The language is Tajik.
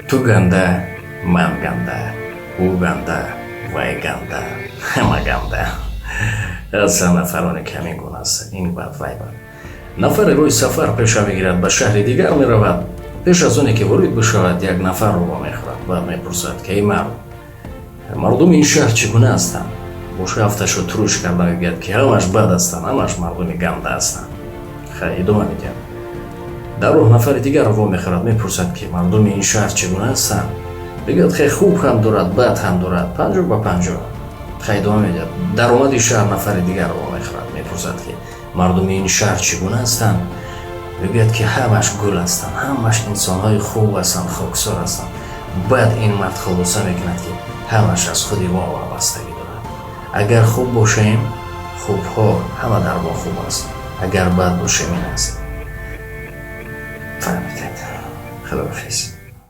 Ту ганда, ман ганда, ӯ ганда, вай ганда, ҳама ганда. Ҳастанд нафароне, ки ҳамин гуна ҳастанд: ин бад, вай бад. Нафаре рӯи сафар пеша мегирад, ба шаҳри дигар меравад. Пеш аз оне ки ворид бишавад, як нафарро вомехӯрад. Баъд мепурсад, ки: «Эй мард, мардуми ин шаҳр чӣ гуна ҳастанд?» Бошафташро туруш карда мегӯяд, ки ҳамаш бад ҳастанд, ҳамаш мардуми ганда ҳастанд. Хай, идома медиҳад. Дар роҳ нафари дигарро вомехӯрад, мепурсад, ки мардуми ин шаҳр чӣ гуна ҳастанд? Мегӯяд: «Хай, хуб ҳам дорад, бад ҳам дорад, 50 ба 50». Хай, идома медиҳад. Дар омади шаҳр нафари дигарро вомехӯрад, мепурсад, ки мардуми ин шаҳр чӣ гуна ҳастанд? Мегӯяд, ки ҳамаш гул ҳастанд, ҳамаш инсонҳои хуб ҳастанд, хоксор ҳастанд. Баъд ин мард хулоса мекунад, ки ҳамаш аз худи мо вобастагӣ дорад. Агар хуб бошем, хубҳо ҳама дар мо хуб аст, агар бад бошем, ин аст. Фаҳмидед? Худоҳофиз.